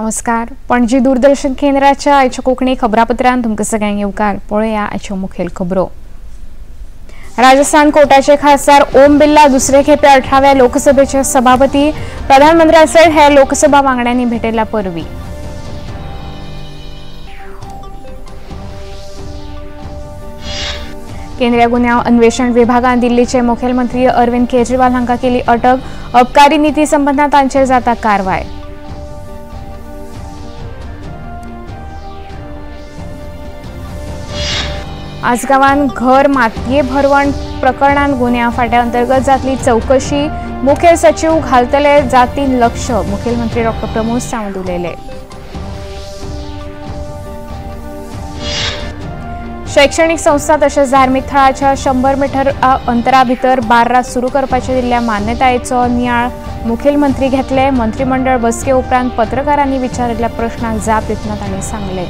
नमस्कार, पणजी दूरदर्शन केंद्राच्या आयच्या कोंकणी खबरापत्रांत तुमकां सगळ्यांक येवकार. पळया आयच्यो मुखेल खबरो. राजस्थान कोटाचे खासदार ओम बिर्ला दुसरे खेपे 18व्या लोकसभेचे सभापती. प्रधानमंत्र्या सयत हेर लोकसभा वांगड्यांनी भेटयला परवी. केंद्रीय गुन्यांव अन्वेषण विभागान दिल्लीचे मुखेलमंत्री अरविंद केजरीवाल हांकां केली अटक. अबकारी नीती संबंदांत तांचेर जाता कारवाय. आसगांवान घर मातये भरवण प्रकरणांत गुन्यांव फांट्या अंतर्गत जातली चवकशी. मुखेल सचिव घालतले जातीन लक्ष. मुखेलमंत्री डॉ प्रमोद सावंत उलयले. शैक्षणिक संस्था तशेंच धार्मिक थळाच्या 100 मीटर अंतरा भितर बार्रा सुरू करपाचे दिल्ल्या मान्यतायेचो नियाळ मुखेलमंत्री घेतले. मंत्रिमंडळ बसके उपरांत पत्रकारांनी विचारिल्ल्या प्रश्नाक जाप दितना तांणी सांगले.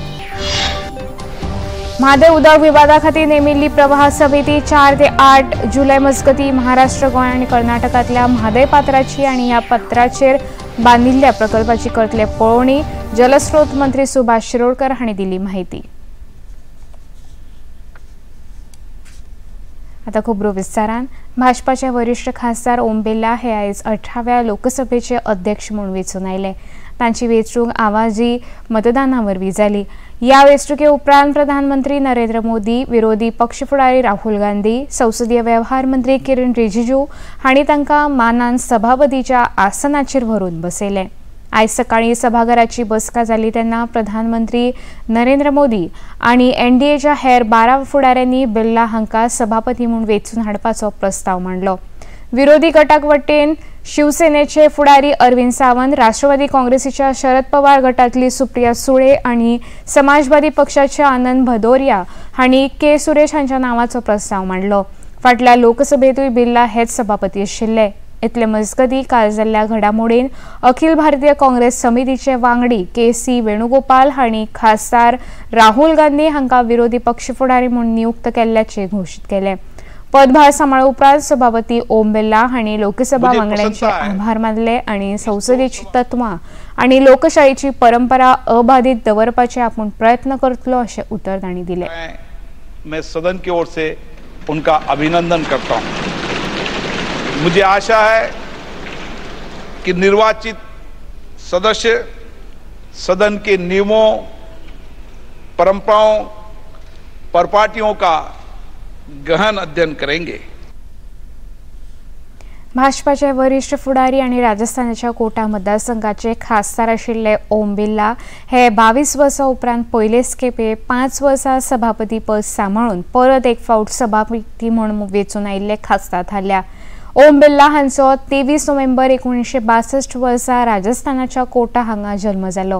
म्हादय उदक विवादा खातीर नेमिल्ली प्रवाह समिती 4 ते 8 जुलय मजगती महाराष्ट्र, गोंय आनी कर्नाटकांतल्या म्हादय पात्राची आनी ह्या पत्राचेर बांदिल्ल्या प्रकल्पाची करतले पळोवणी. जलस्रोत मंत्री सुभाष शिरोडकर हांणी दिली माहिती. आता खबरो विस्तारान. भाजपाचे वरिष्ठ खासदार ओम बिर्ला हे आयज 18व्या लोकसभेचे अध्यक्ष म्हूण वेंचून आयले. तांची वेंचणूक आवाजी मतदाना वरवीं जाली. ह्या वेंचणुके उपरांत प्रधानमंत्री नरेंद्र मोदी, विरोधी पक्ष फुडारी राहुल गांधी, संसदीय वेव्हार मंत्री किरण रिजिजू हांणी तांकां मानान सभापतीच्या आसनाचेर व्हरून बसयले. आयज सकाळीं सभाघराची बसका जाली तेन्ना प्रधानमंत्री नरेंद्र मोदी आनी एनडीएच्या हेर 12 फुडाऱ्यांनी बिर्ला हांकां सभापती म्हूण वेंचून हाडपाचो प्रस्ताव मांडलो. विरोधी गटाक वटेन शिवसेनेचे फुडारी अरविंद सावंत, राष्ट्रवादी काँग्रेसीच्या शरद पवार गटातली सुप्रिया सुळे आनी समाजवादी पक्षाचे आनंद भदौरिया हांणी के सुरेश हांच्या नांवाचो प्रस्ताव मांडलो. फाटल्या लोकसभेतूय बिर्ला हेच सभापती आशिल्ले. इतले मजगती काल जाल्ल्या घडामोडीन अखिल भारतीय काँग्रेस समितीचे वांगडी के सी वेणुगोपाल हांणी खासदार राहुल गांधी हांकां विरोधी पक्ष फुडारी म्हूण नियुक्त केल्ल्याचे घोशीत केले. पदभार सांबाळ्या उपरांत सभापती ओम बिर्ला हांणी लोकसभा वांगड्यांचे आभार मानले आनी संसदेची तत्वां आनी लोकशाहीची परंपरा अबाधित दवरपाचे आपूण प्रयत्न करतलो अशें उतर तांणी दिलें. मैं सदन की ओर से उनका अभिनंदन करता हूं. मुझे आशा है कि निर्वाचित सदस्य सदन के नियमों, परंपराओं, परपाटियों का गहन अध्ययन करेंगे. भाजपाचे वरिष्ठ फुडारी आनी राजस्थानाच्या कोटा मतदारसंघाचे खासदार आशिल्ले ओम बिर्ला हे 22 वर्सां उपरांत पयलेच खेपे 5 वर्सां सभापती पद सांबाळून परत एक फावट सभापती म्हूण वेंचून आयिल्ले खासदार थारल्या. ओम बिर्ला हांचो 23 नोव्हेंबर 1962 वर्सा राजस्थानाच्या कोटा हांगा जल्म जालो.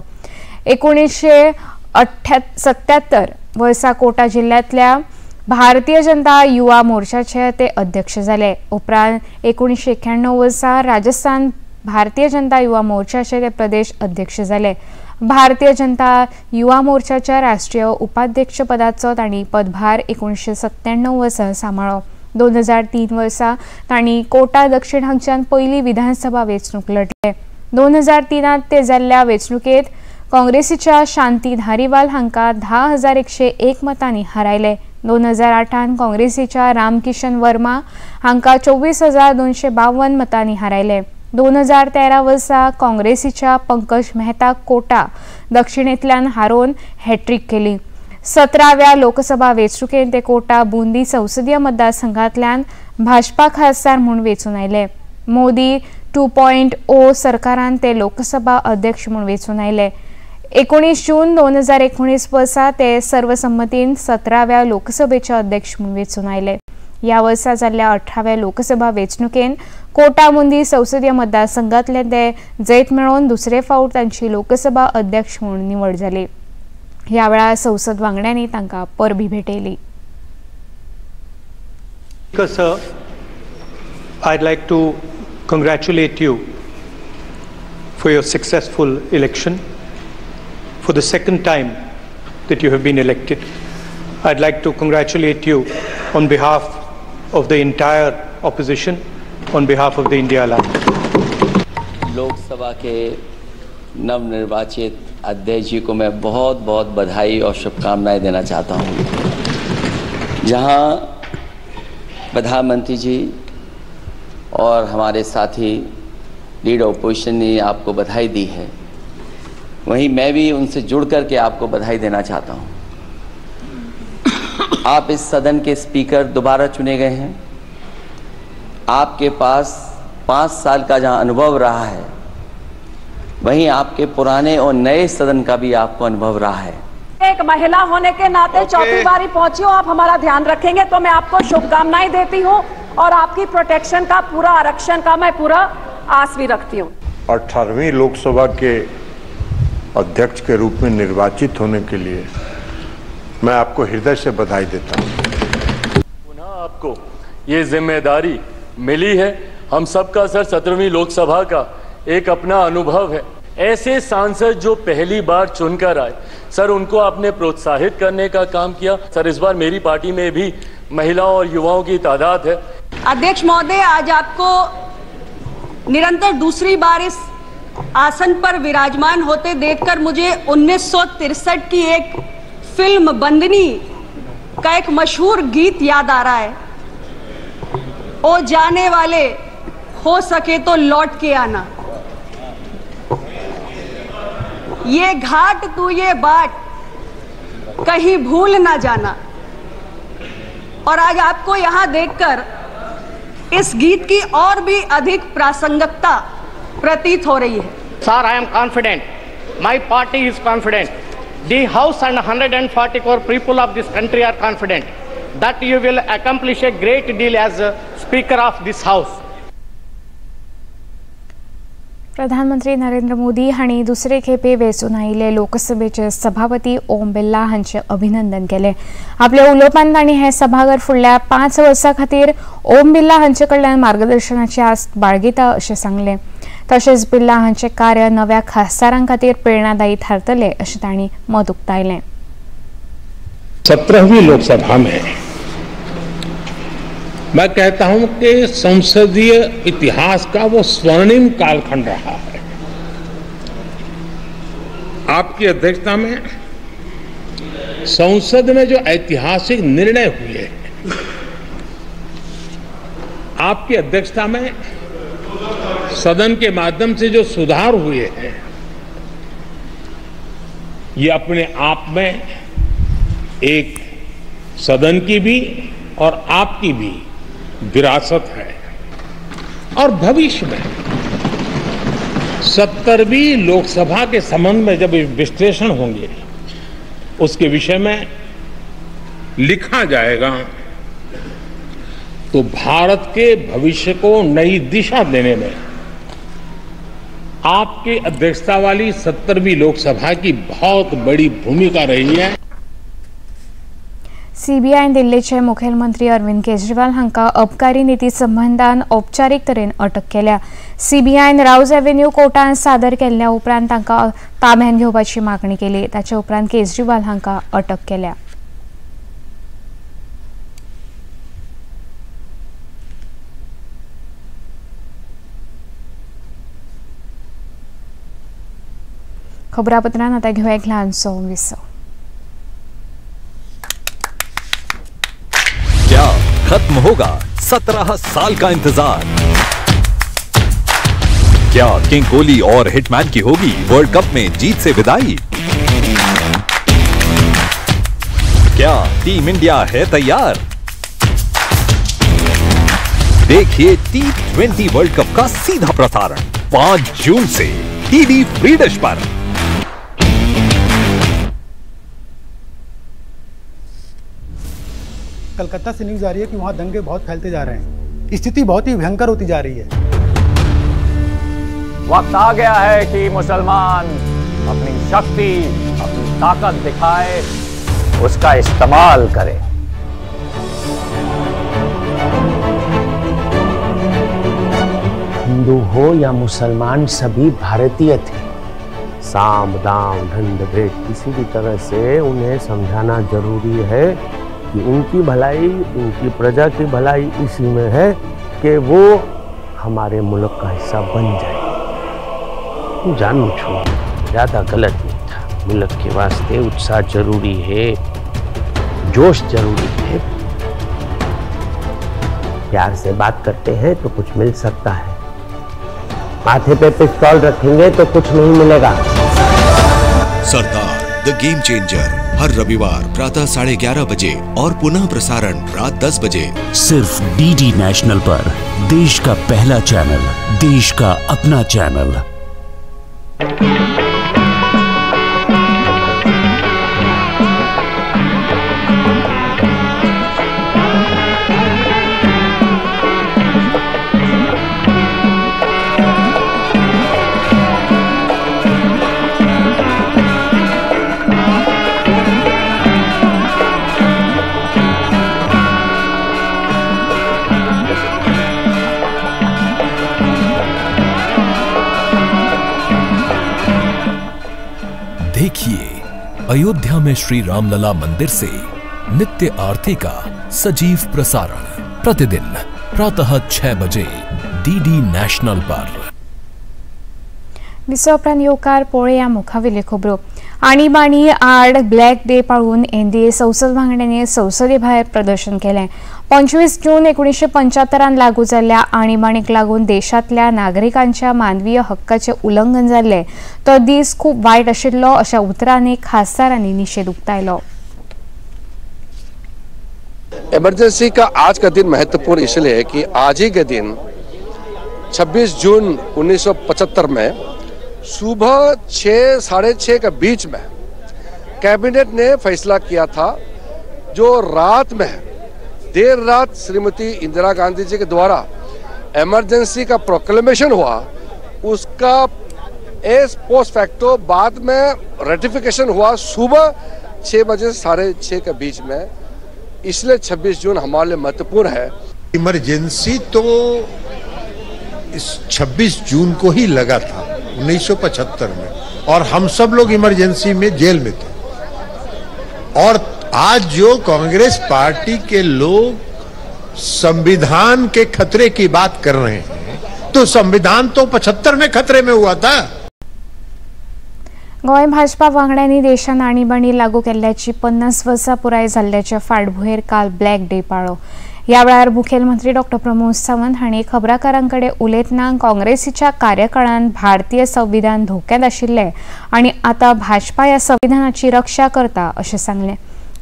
1977 वर्सा कोटा जिल्ल्यांतल्या भारतीय जनता युवा मोर्चाचे ते अध्यक्ष जाले. उपरांत 1991 वर्सा राजस्थान भारतीय जनता युवा मोर्चाचे ते प्रदेश अध्यक्ष जाले. भारतीय जनता युवा मोर्चाच्या राष्ट्रीय उपाध्यक्षपदाचो तांणी पदभार 1997 वर्सा सांबाळ्ळो. 2003 वर्सा तांणी कोटा दक्षिण हांगच्यान पयली विधानसभा वेंचणूक लढले. 2003 ते जाल्ल्या वेंचणुकेंत काँग्रेसीच्या शांती धारीवाल हांकां 10,101 मतांनी हारायले. 2008 काँग्रेसीच्या रामकिशन वर्मा हांकां 24,252 मतांनी हारायले. 2013 वर्सा काँग्रेसीच्या पंकज मेहता कोटा दक्षिणेंतल्यान हारोवन हॅट्रीक केली. 17व्या लोकसभा वेंचणुकेंत ते कोटा बुंदी संसदीय मतदारसंघांतल्यान भाजपा खासदार म्हूण वेंचून आयले. मोदी 2.0 सरकारान ते लोकसभा अध्यक्ष म्हूण वेंचून आयले. 19 जून 2019 वर्सा ते सर्वसंमतीन 17व्या लोकसभेचे अध्यक्ष म्हूण वेंचून आयले. ह्या वर्सा जाल्ल्या 18व्या लोकसभा वेंचणुकेन कोटा मुंदी संसदीय मतदारसंघांतले ते जैत मेळोवन दुसरे फावट तांची लोकसभा अध्यक्ष म्हूण निवड जाली. ह्या वेळार संसद वांगड्यांनी तांकां परबी भेटयली. Sir, I'd like to congratulate you for your successful election. For the second time that you have been elected, I'd like to congratulate you on behalf of the entire opposition, on behalf of the India Alliance. Lok Sabha K नवनिर्वाचित अध्यक्ष जी को मैं बहुत बहुत बधाई और शुभकामनाएं देना चाहता हूं। जहां प्रधानमंत्री जी और हमारे साथी लीडर ऑपोजिशन ने आपको बधाई दी है, वहीं मैं भी उनसे जुड़ कर के आपको बधाई देना चाहता हूं। आप इस सदन के स्पीकर दोबारा चुने गए हैं। आपके पास 5 साल का जहां अनुभव रहा है, वहीं आपके पुराने और नए सदन का भी आपको अनुभव रहा है। एक महिला होने के नाते चौथी बारी पहुंची हूं, आप हमारा ध्यान रखेंगे तो मैं आपको शुभकामनाएं देती हूं और आपकी प्रोटेक्शन का पूरा, आरक्षण का मैं पूरा आस भी रखती हूं। 18वीं लोकसभा के अध्यक्ष के रूप में निर्वाचित होने के लिए मैं आपको हृदय से बधाई देता हूं। पुनः आपको ये जिम्मेदारी मिली है। हम सबका सर 17वीं लोकसभा का एक अपना अनुभव है। ऐसे सांसद जो पहली बार चुनकर आए सर, उनको आपने प्रोत्साहित करने का काम किया। सर इस बार मेरी पार्टी में भी महिलाओं और युवाओं की तादाद है। अध्यक्ष महोदय, आज आपको निरंतर दूसरी बार इस आसन पर विराजमान होते देखकर मुझे 1963 की एक फिल्म बंदनी का एक मशहूर गीत याद आ रहा है, ओ जाने वाले हो सके तो लौट के आना, ये घाट तू ये बाट कहीं भूल ना जाना। और आज आपको यहां देखकर इस गीत की और भी अधिक प्रासंगिकता प्रतीत हो रही है। Sir, I am confident, my party is confident, the house and 140 crore people of this country are confident that you will accomplish a great deal as speaker of this house. प्रधानमंत्री नरेंद्र मोदी हांणी दुसरे खेपे वेंचून आयिल्ले लोकसभेचे सभापती ओम बिर्ला हांचे अभिनंदन केलें। आपल्या उलोवपांत तांणी हें सभाघर फुडल्या 5 वर्सां खातीर ओम बिर्ला हांचे कडल्यान मार्गदर्शनाची आस्त बाळगिता अशें सांगलें। तशेंच बिर्ला हांचें कार्य नव्या खासदारां खातीर प्रेरणादायी थारतलें अशें तांणी मत उक्तायलें। 17वीं लोकसभा में मैं कहता हूं कि संसदीय इतिहास का वो स्वर्णिम कालखंड रहा है। आपकी अध्यक्षता में संसद में जो ऐतिहासिक निर्णय हुए हैं, आपकी अध्यक्षता में सदन के माध्यम से जो सुधार हुए हैं, ये अपने आप में एक सदन की भी और आपकी भी विरासत है। और भविष्य में 70वीं लोकसभा के संबंध में जब विश्लेषण होंगे, उसके विषय में लिखा जाएगा तो भारत के भविष्य को नई दिशा देने में आपकी अध्यक्षता वाली 70वीं लोकसभा की बहुत बड़ी भूमिका रही है। सीबीआयन दिल्लीचे मुखेलमंत्री अरविंद केजरीवाल हांकां अबकारी नीती संबंदान औपचारीक तरेन अटक केल्या। सीबीआयन राउज एव्हेन्यू कोर्टान सादर केल्ल्या उपरांत तांकां ताब्यांत घेवपाची मागणी केली। ताचे उपरांत केजरीवाल हांकां अटक केल्या। खबरापत्रांत आतां घेवया एक ल्हानसो विसव। क्या खत्म होगा 17 साल का इंतजार? क्या किंग कोहली और हिटमैन की होगी वर्ल्ड कप में जीत से विदाई? क्या टीम इंडिया है तैयार? देखिए T20 world cup का सीधा प्रसारण 5 जून से टीवी फ्री डिश पर। कलकत्ता से न्यूज आ रही है कि वहाँ दंगे बहुत फैलते जा रहे हैं, स्थिति बहुत ही भयंकर होती जा रही है। वक्त आ गया है कि मुसलमान अपनी शक्ति, अपनी ताकत दिखाए, उसका इस्तेमाल करे। हिंदू हो या मुसलमान, सभी भारतीय थे। साम दाम दंड भेद किसी भी तरह से उन्हें समझाना जरूरी है कि उनकी भलाई, उनकी प्रजा की भलाई इसी में है कि वो हमारे मुल्क का हिस्सा बन जाए। जानू छू ज़्यादा गलत नहीं था। मुल्क के वास्ते उत्साह जरूरी है, जोश जरूरी है। प्यार से बात करते हैं तो कुछ मिल सकता है, माथे पे पिस्तौल रखेंगे तो कुछ नहीं मिलेगा। सरदार the game changer हर रविवार प्रातः 11:30 बजे और पुनः प्रसारण रात 10 बजे, सिर्फ डीडी नेशनल पर। देश का पहला चैनल, देश का अपना चैनल। देखिए अयोध्या में श्री रामलला मंदिर से नित्य आरती का सजीव प्रसारण प्रतिदिन प्रातः 6 बजे डीडी नेशनल पर। विसव उपरांत येवकार पळोवया मुखावेल्यो खबरो। आणीबाणी आड ब्लॅक डे पाळून एनडीए संसद वांगड्यांनी संसदे भायर प्रदर्शन केलें। 25 जून 1975 लागू जाल्ल्या आणीबाणीक लागून देशांतल्या नागरिकांच्या मानवीय हक्काचें उल्लंघन जाल्लें। तो दीस खूब वायट आशिल्लो अशा उतरांनी खासदारांनी निशेध उक्तायलो। इमरजेंसी का आज का दिन महत्वपूर्ण इसलिए है कि आज ही के दिन 26 जून 1975 में सुबह 6, 6:30 के बीच में कैबिनेट ने फैसला किया था, जो रात में देर रात श्रीमती इंदिरा गांधी जी के द्वारा इमरजेंसी का प्रोक्लेमेशन हुआ, उसका एस पोस्ट फैक्टो बाद में रेटिफिकेशन हुआ सुबह 6 बजे 6:30 के बीच में। इसलिए 26 जून हमारे लिए महत्वपूर्ण है। इमरजेंसी तो इस 26 जून को ही लगा था 1975 में, और हम सब लोग इमरजेंसी में जेल में थे। और आज जो कांग्रेस पार्टी के लोग संविधान के खतरे की बात कर रहे हैं, तो संविधान तो 75 में खतरे में हुआ था। गोंय भाजपा वांगड्यांनी देशान आणीबाणी लागू केल्ल्याची 50 वर्सां पुराय जाल्ल्याच्या फाटभुंयेर काल ब्लॅक डे पाळ्ळो। ह्या वेळार मुखेलमंत्री डॉ प्रमोद सावंत हांणी खबराकारां कडेन उलयतना काँग्रेसीच्या कार्यकाळांत भारतीय संविधान धोक्यांत आशिल्लें आनी आतां भाजपा ह्या संविधानाची रक्षा करता अशें सांगलें।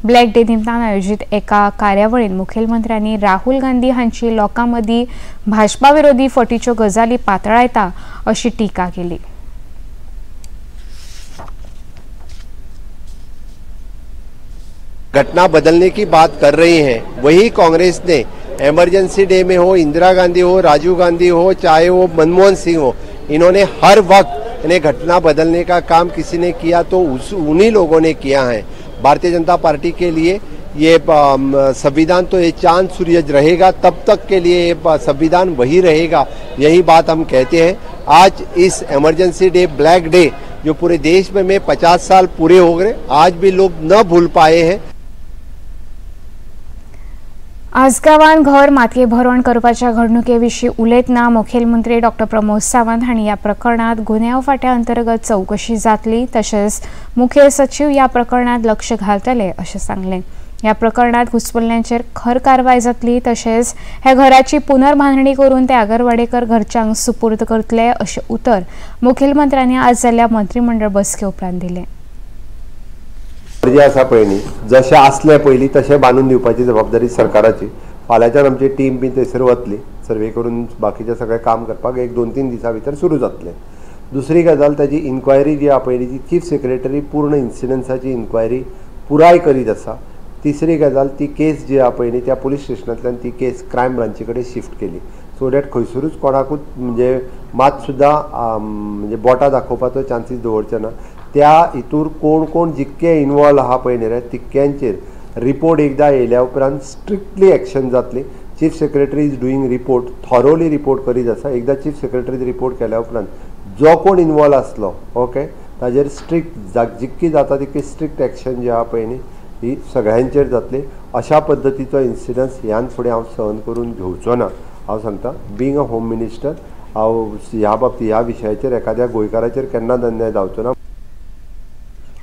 ब्लॅक डे निमतान आयोजीत एका कार्यावळींत मुखेलमंत्र्यांनी राहुल गांधी हांची लोकां मदीं भाजपा विरोधी फटीच्यो गजाली पातळायता अशी टिका केली। घटना बदलने की बात कर रही है, वही कांग्रेस ने इमरजेंसी डे में हो, इंदिरा गांधी हो, राजीव गांधी हो, चाहे वो मनमोहन सिंह हो, इन्होंने हर वक्त इन्हें घटना बदलने का काम किसी ने किया तो उन्हीं लोगों ने किया है। भारतीय जनता पार्टी के लिए ये संविधान तो ये चांद सूरज रहेगा, तब तक के लिए ये संविधान वही रहेगा, यही बात हम कहते हैं। आज इस इमरजेंसी डे, ब्लैक डे जो पूरे देश में 50 साल पूरे हो गए, आज भी लोग न भूल पाए हैं। आसगांवान घर मातये भरवण करपाच्या घडणुके विशीं उलयतना मुखेलमंत्री डॉ प्रमोद सावंत हांणी ह्या प्रकरणांत गुन्यांव फांट्या अंतर्गत चवकशी जातली, तशेंच मुखेल सचीव ह्या प्रकरणांत लक्ष घालतले अशें सांगलें। ह्या प्रकरणांत घुस्पल्ल्यांचेर खर कारवाय जातली, तशेंच ह्या घराची पुनर्बांदणी करून ते आगरवाडेकर घरच्यांक सुपूर्द करतले अशें उतर मुखेलमंत्र्यांनी आज जाल्ल्या मंत्रीमंडळ बसके उपरांत दिलें। जे आसा पळय न्ही, जशें आसलें पयलीं तशें बांदून दिवपाची जबाबदारी सरकाराची। फाल्यांच्यान आमची टीम बी थंयसर वतली, सर्वे करून बाकीचें सगळें काम करपाक 1-2-3 दिसां भितर सुरू जातलें। दुसरी गजाल, ताजी इन्क्वायरी जी आहा पळय न्ही, ती चीफ सेक्रेटरी पूर्ण इन्सिडंसाची इन्क्वायरी पुराय करीत आसा। तिसरी गजाल, ती केस जी आहा पळय न्ही, त्या पुलीस स्टेशनांतल्यान ती केस क्रायम ब्रांची कडेन शिफ्ट केली, सो that खंयसरूच कोणाकूच म्हणजे मात सुद्दां म्हणजे बोटां दाखोवपाचो चान्सीस दवरचे ना। त्या हितूर कोण कोण जितके इन्वॉल्व आहा पळय न्ही रे, तितक्यांचेर रिपोर्ट एकदां येयल्या उपरांत स्ट्रिक्टली एक्शन जातली। Chief secretary is doing report, thoroughly report करीत आसा। एकदां चीफ सेक्रेटरी रिपोर्ट केल्या उपरांत जो कोण इन्वॉल्व आसलो, ओके, ताजेर स्ट्रिक्ट जितकी जाता तितकी स्ट्रिक्ट एक्शन जी आहा पळय न्ही ही सगळ्यांचेर जातली। अशा पद्दतीचो इन्सिडन्स ह्यान फुडें हांव सहन करून घेवचो ना। हांव सांगता, बीइंग अ होम मिनिस्टर, हांव ह्या बाबतींत ह्या विशयाचेर एखाद्या गोंयकाराचेर केन्नाच अन्याय जावचो ना।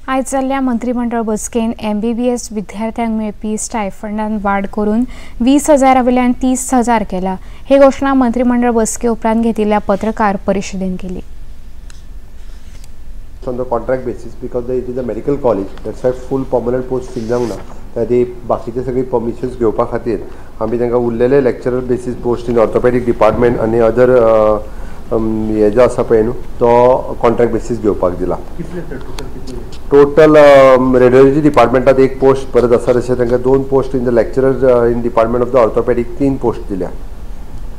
आयज जाल्ल्या मंत्रीमंडळ बसकेन एमबीबीएस विद्यार्थ्यांक मेळपी स्टायफंडान वाड करून 20,000 वयल्यान 30,000 केला. ही घोशणा मंत्रीमंडळ बसके उपरांत घेतिल्ल्या पत्रकार परिशदेन केली. On the contract basis because it is a medical college, that's why full permanent post fill जावंक ना. त्या खातीर बाकीचे सगळी परमिशन्स घेवपा खातीर आमी तांकां उरलेले lecturer basis post in orthopaedic department आनी अदर हे जो आसा पळय न्हू तो कॉन्ट्रॅक्ट बेसीस घेवपाक दिला. टोटल रेडियोलॉजी डिपार्टमेंटात एक पोस्ट परत आसा, तशें तांकां 2 post in the lecturer in department of the orthopaedic 3 post दिल्या.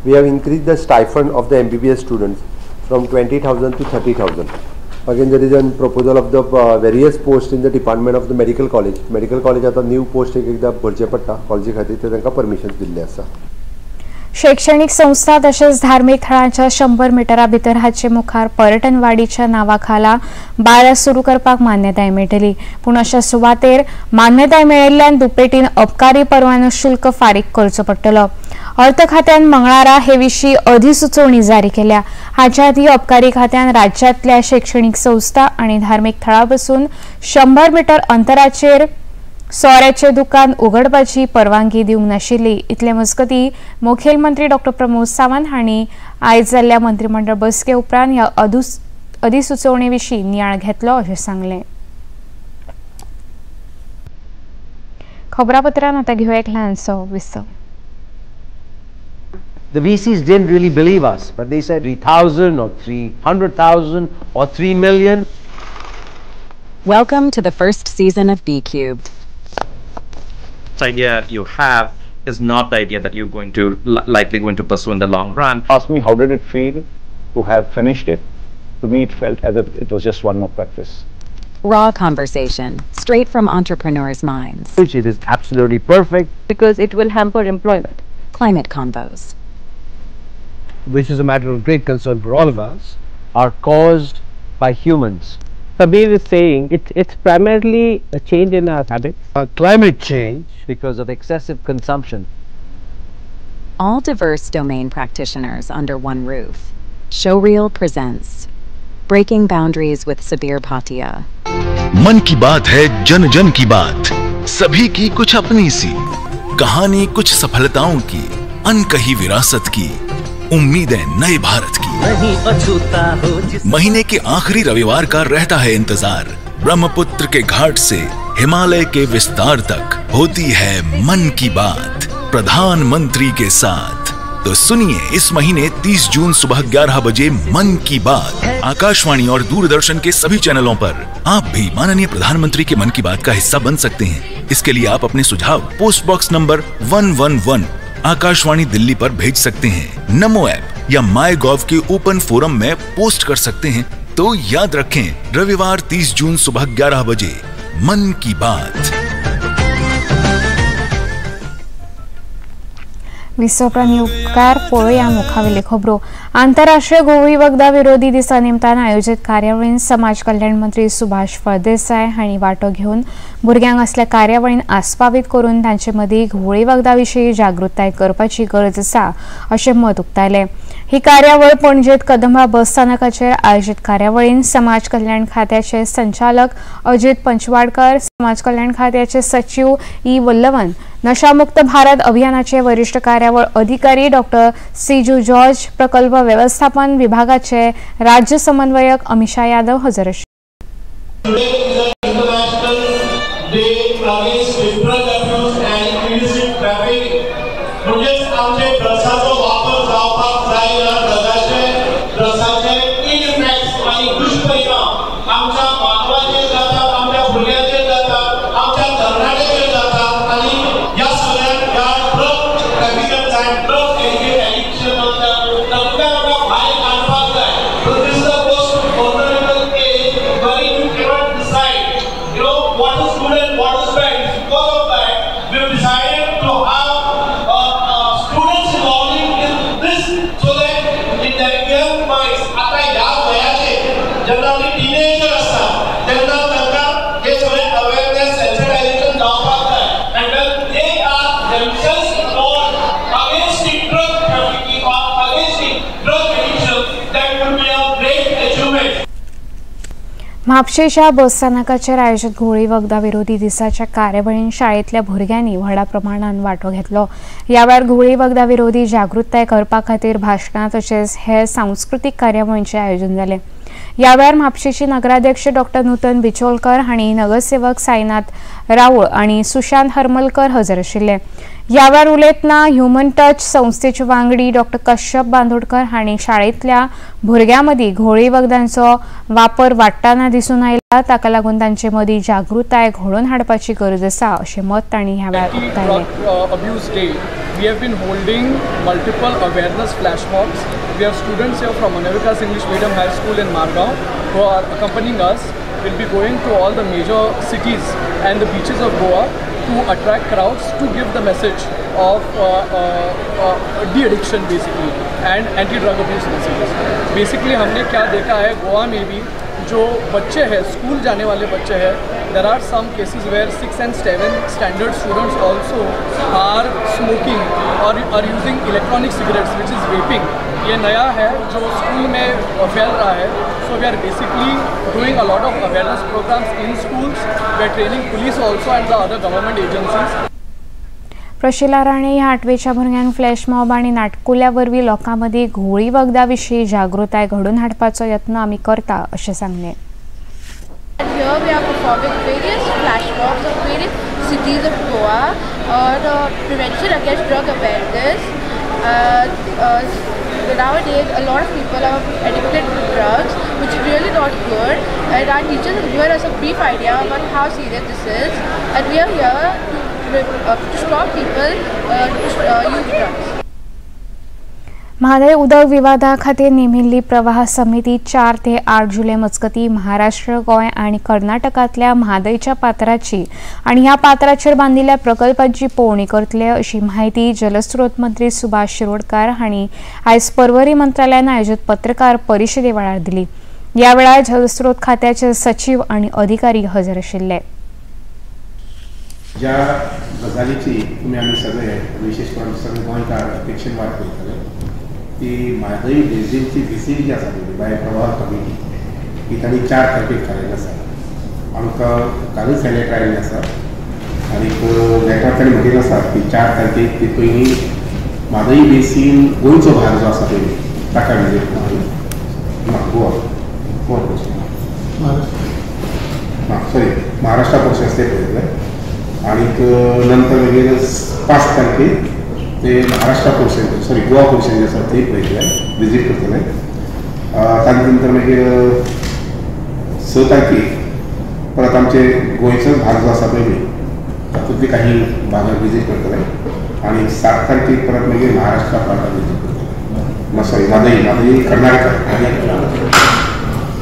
We have increase the stipend of the MBBS students from 20,000 to 30,000. Again, there is a proposal of the various posts in the department of the medical college. Medical college आता new post एक एकदा भरचे पडटा कॉलेजी खातीर, ते तांकां permissions दिल्ले आसा. शैक्षणिक संस्था तशेंच धार्मिक थळांच्या 100 मिटरा भितर हाचे मुखार पर्यटन वाडीच्या नांवा खाला बारां सुरू करपाक मान्यताय मेळटली. पूण अशा सुवातेर मान्यताय मेळिल्ल्यान दुपेटीन अबकारी परवानो शुल्क फारीक करचो पडटलो. अर्थ खात्यान मंगळारा हे विशीं अधिसुचोवणी जारी केल्या. हाच्या आदीं अबकारी खात्यान राज्यांतल्या शैक्षणिक संस्था आनी धार्मिक थळां पसून 100 मिटर अंतराचेर सोऱ्याचे दुकान उघडपाची परवानगी दिवंक नाशिल्ली. इतले मजगतीं मुखेलमंत्री डॉ प्रमोद सावंत हांणी आयज जाल्ल्या मंत्रीमंडळ बसके उपरांत ह्या अधिसुचोवणे विशीं नियाळ घेतलो अशें सांगलें. खबरापत्रान आतां घेवया एक ल्हानसो विसव. The VCs didn't really believe us, but they said 3,000 or 300,000 or 3 million. Welcome to the first season of BCubed. The idea you have is not the idea that you're going to likely going to pursue in the long run. Ask me, how did it feel to have finished it? To me, it felt as if it was just one more practice. Raw conversation, straight from entrepreneurs' minds. Which it is absolutely perfect. Because it will hamper employment. Climate convos, which is a matter of great concern for all of us, are caused by humans. Sabir is saying it's primarily a change in our habits. Climate change because of excessive consumption. All diverse domain practitioners under one roof. Showreel presents Breaking Boundaries with Sabir Bhatia. मन की बात है जन जन की बात, सभी की कुछ अपनी C कहानी, कुछ सफलताओं की, अनकही विरासत की, उम्मीदें नए भारत की। नहीं अछूता हो। महीने के आखिरी रविवार का रहता है इंतजार। ब्रह्मपुत्र के घाट से हिमालय के विस्तार तक होती है मन की बात प्रधानमंत्री के साथ। तो सुनिए इस महीने 30 जून सुबह 11 बजे मन की बात आकाशवाणी और दूरदर्शन के सभी चैनलों पर। आप भी माननीय प्रधानमंत्री के मन की बात का हिस्सा बन सकते हैं। इसके लिए आप अपने सुझाव post box number 111 Akashvani Delhi पर भेज सकते हैं। नमो ऐप या माई गॉव के ओपन फोरम में पोस्ट कर सकते हैं। तो याद रखें, रविवार 30 जून सुबह 11 बजे मन की बात। विसवप्राणी उपकार पळोवया मुखावेले खबरो. आंतरराष्ट्रीय घुंवळी वखदां विरोधी दिसा निमतान आयोजीत कार्यावळीन समाज कल्याण मंत्री सुभाष फळदेसाय हांणी वांटो घेवन भुरग्यांक असल्या कार्यावळीन आस्पावीत करून तांचे मदीं घुंवळी वखदां विशीं जागृताय करपाची गरज आसा अशें मत उक्तायलें. ही कार्यावळ पणजेंत कदंबा बस स्थानकाचेर आयोजीत कार्यावळीन समाज कल्याण खात्याचे संचालक अजित पंचवाडकर, समाज कल्याण खात्याचे सचिव ई वल्लवन, नशामुक्त भारत अभियानाचे वरिष्ठ कार्यावळ अधिकारी डॉक्टर सीजू जॉर्ज, प्रकल्प व्यवस्थापन विभागाचे राज्य समन्वयक अमिषा यादव हजर आशिल्ले. So that म्हापशेच्या बस स्थानकाचेर आयोजीत घुंवळी वखदां विरोधी दिसाच्या कार्यावळीन शाळेंतल्या भुरग्यांनी व्हडा प्रमाणान वांटो घेतलो. ह्या वेळार घुंवळी वखदां विरोधी जागृताय करपा खातीर भाशणां तशेंच हेर सांस्कृतीक कार्यावळींचें आयोजन जालें. ह्या वेळार म्हापशेची नगराध्यक्ष डॉक्टर नूतन बिचोलकर हांणी नगरसेवक साईनाथ राऊळ आनी सुशांत हरमलकर हजर आशिल्ले. ह्या वेळार उलयतना ह्युमन टच संस्थेचे वांगडी डॉक्टर कश्यप बांदोडकर हांणी शाळेंतल्या भुरग्यां मदीं घोळी वखदांचो वापर वाडटना दिसून आयला, ताका लागून तांचे मदीं जागृताय घडोवन हाडपाची गरज आसा अशें मत तांणी ह्या वेळार उक्तायलें. Abuse Day, we have been holding multiple awareness flash mobs. We have students here from Manovikas English Medium High School in Margao who are accompanying us. We'll be going to all the major cities and the beaches of Goa to attract crowds to give the message of de-addiction basically and anti-drug abuse messages. Basically हमने क्या देखा है गोवा में भी जो बच्चे हैं, school जाने वाले बच्चे हैं, there are some cases where 6 and 7 standard students also are smoking or are using electronic cigarettes which is vaping. ये नया है जो स्कूल में फैल रहा है. So we are basically doing a lot of awareness programs in schools. We are training police also and the other government agencies. Prashila Rane ह्या आठवेच्या भुरग्यांक flash mob आनी नाटकुल्या वरवीं लोकां मदीं घुंवळी वखदां विशीं जागृताय घडोवन हाडपाचो यत्न आमी करता अशें सांगलें. Here we are performing various flash mobs of various cities of Goa on prevention against drug awareness. Nowadays, a lot of people are addicted to drugs, which is really not good. And our teachers have given us a brief idea about how serious this is. And we are here to stop people to use drugs. Mhadei उदक विवादा खातीर नेमिल्ली प्रवाह समिती 4 ते 8 जुलय मजगतीं महाराष्ट्र, गोंय आनी कर्नाटकांतल्या म्हादयच्या पात्राची आनी ह्या पात्राचेर बांदिल्ल्या प्रकल्पांची पळोवणी करतले अशी म्हायती जलस्रोत मंत्री सुभाष शिरोडकार हांणी आयज पर्वरी मंत्रालयान आयोजीत पत्रकार परिशदे वेळार दिली. ह्या वेळार जलस्रोत खात्याचे सचीव आनी अधिकारी हजर आशिल्ले. ज्या गजालीची तुमी आमी सगळे विशेष करून सगळे गोंयकार अपेक्षेन वाट पळयतले ती म्हादय बेजीनची विजीट जी आसा पळय बाय प्रवाह कमिटी ही तांणी 4 तारखेक थारायल्ली आसा. आमकां कालूच हें लेटर आयिल्लें आसा आनीक लेटर तांणी म्हटिल्लें आसा की 4 तारखेक ती पयलीं म्हादय बेसीन गोंयचो भाग जो आसा पयलीं ताका विजीट करतली. ना गोवा गोवा पोर्शन ना सॉरी महाराष्ट्रा पोर्शन ते पळयतले आनीक नंतर मागीर 5 तारखेक ते Maharashtra portion sorry Goa portion जे आसा ते पळयतले विजीट करतले. ताजे नंतर मागीर 6 तारखेक परत आमचे गोंयचोच भाग जो आसा पळय तातूंतली काही भागाक विजीट करतले आनी 7 तारखेक परत मागीर महाराष्ट्रा भागाक विजीट करतले. सॉरी म्हादय म्हादय कर्नाटका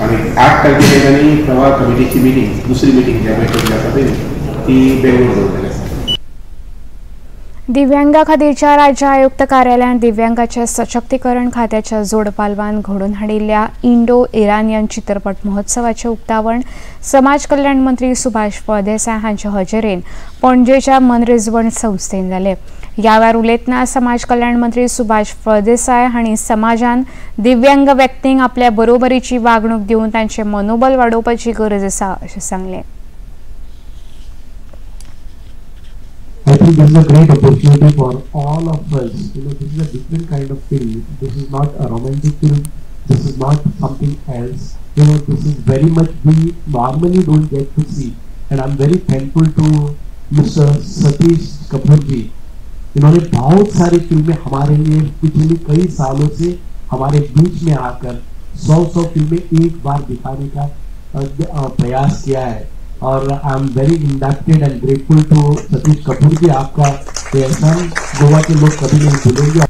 आनी 8 तारखेक तांणी प्रवाह कमिटीची मिटींग दुसरी मिटींग ज्या बैठक जी आसा पळय ती बेंगलोर दवरलेली आसा. दिव्यांगा खातीरच्या राज्य आयुक्त कार्यालयान दिव्यांगाच्या सशक्तीकरण खात्याच्या जोड पालवान घडोवन हाडिल्ल्या इंडो इरानियन चित्रपट महोत्सवाचें उक्तावण समाज कल्याण मंत्री सुभाष फळदेसाय हांचे हजेरेन पणजेच्या मनरिजवण संस्थेन जालें. ह्या वेळार उलयतना समाज कल्याण मंत्री सुभाष फळदेसाय हांणी समाजान दिव्यांग व्यक्तींक आपल्या बरोबरीची वागणूक दिवन तांचें मनोबल वाडोवपाची गरज आसा अशें सांगलें. I think this is a great opportunity for all of us. You know, this is a different kind of film. This is not a romantic film. This is not something else. You know, this is very much we normally don't get to see. And I'm very thankful to Mr. Satish Kapoor ji. इन्होंने बहुत सारी फिल्में हमारे लिए पिछले कई सालों से हमारे beach में आकर 100-100 फिल्में एक बार दिखाने का प्रयास किया है. और I am very indebted and grateful to Satish Kapoor ji. आपका एहसान गोवा के लोग कभी नहीं भूलेंगे.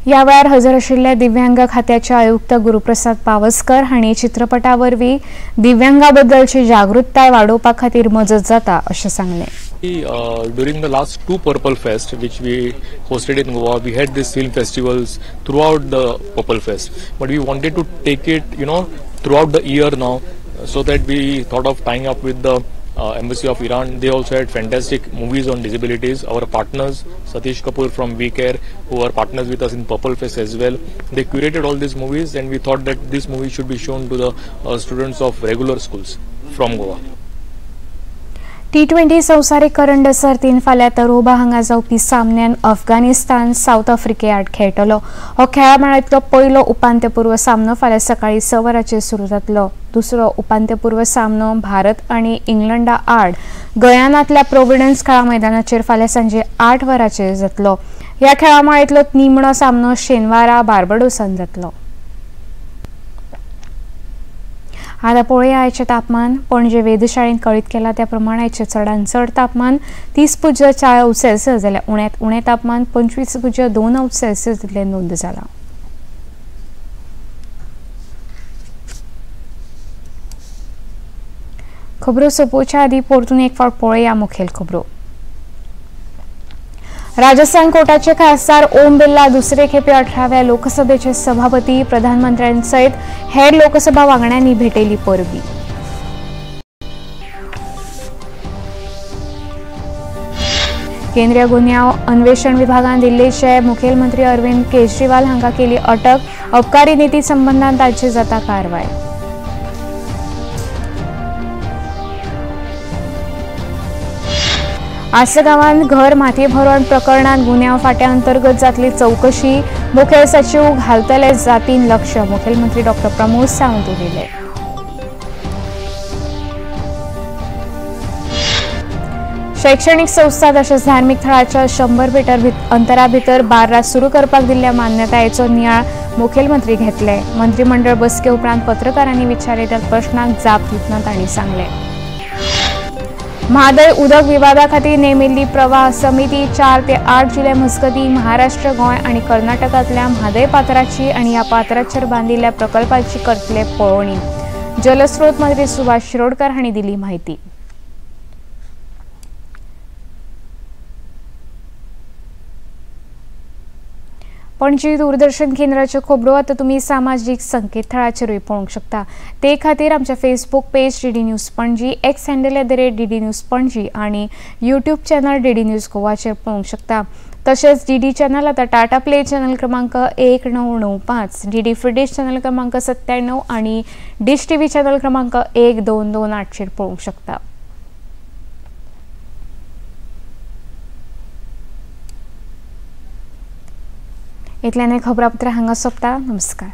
ह्या वेळार हजर आशिल्ले दिव्यांग खात्याचे आयुक्त गुरुप्रसाद पावसकर हांणी चित्रपटा वरवीं दिव्यांगा बद्दलची जागृताय वाडोवपा खातीर मजत जाता अशें सांगलें. During the last 2 Purple Fest which we hosted in Goa, we had these film festivals throughout the Purple Fest, but we wanted to take it, you know, throughout the year now, so that we thought of tying up with the Embassy of Iran, they also had fantastic movies on disabilities. Our partners, Satish Kapoor from WeCare, who are partners with us in Purple Fest as well, they curated all these movies, and we thought that this movie should be shown to the students of regular schools from Goa. T20 संवसारीक करंड सर्तीन फाल्यां तरोबा हांगा जावपी सामन्यान Afghanistan south आफ्रिके आड खेळटलो. हो खेळा मळांतलो पयलो उपांत्यपूर्व सामनो फाल्यां सकाळीं 6 वरांचेर सुरू जातलो. दुसरो उपांत्यपूर्व सामनो भारत आनी इंग्लंडा आड गयानांतल्या प्रोविडन्स खेळा मैदानाचेर फाल्यां सांजे 8 वरांचेर जातलो. ह्या खेळा माळेंतलो निमणो सामनो शेनवारा बार्बाडोसान जातलो. आतां पळोवया आयचें तापमान. पणजे वेधशाळेन कळीत केलां त्या प्रमाण आयचें चडांत चड तापमान 30.4 अंश सेल्सियस जाल्यार उण्यांत उणें तापमान 25.2 अंश सेल्सियस इतलें नोंद जालां. खबरो सोंपोवच्या आदीं परतून एक फावट पळोवया मुखेल खबरो. राजस्थान कोटाचे खासदार ओम बिर्ला दुसरे खेपे 18व्या लोकसभेचे सभापती, प्रधानमंत्र्यांसयत हेर लोकसभा वांगड्यांनी भेटयली परबी. केंद्रीय गुन्यांव अन्वेषण विभागान दिल्लीचे मुखेलमंत्री अरविंद केजरीवाल हांकां केली अटक, अबकारी नीती संबंदान तांचेर जाता कारवाय. आसगांवांत घर मातये भरवण प्रकरणांत गुन्यांव फांट्या अंतर्गत जातली चवकशी, मुखेल सचीव घालतले जातीन लक्ष, मुखेलमंत्री डॉ प्रमोद सावंत उलयले. शैक्षणिक संस्था तशेंच धार्मीक थळाच्या 100 मीटर अंतरा भितर बार्रां सुरू करपाक दिल्ल्या मान्यतायेचो नियाळ मुखेलमंत्री घेतले. मंत्रीमंडळ बसके उपरांत पत्रकारांनी विचारिल्ल्या प्रश्नांक जाप दितना तांणी सांगलें. म्हादय उदक विवादा खातीर नेमिल्ली प्रवाह समिती 4 ते 8 जुलय मजगतीं महाराष्ट्र, गोंय आनी कर्नाटकांतल्या म्हादय पात्राची आनी ह्या पात्राचेर बांदिल्ल्या प्रकल्पाची करतले पळोवणी. जलस्रोत मंत्री सुभाष शिरोडकर हांणी दिली म्हायती. पणजी दूरदर्शन केंद्राच्यो खबरो आतां तुमी सामाजीक संकेतथळाचेरूय पळोवंक शकता. ते खातीर आमच्या Facebook page DD news Panaji, X handle @DD news Panaji आनी यूट्यूब चॅनल DD news गोवाचेर पळोवंक शकता. तशेंच डीडी चॅनल आतां टाटा प्ले चॅनल क्रमांक 1995, डीडी फ्री चॅनल क्रमांक 97 आनी डिश टीव्ही चॅनल क्रमांक 1228चेर पळोवंक शकता. इतल्यान खबरापत्र हांगा सोंपता. नमस्कार.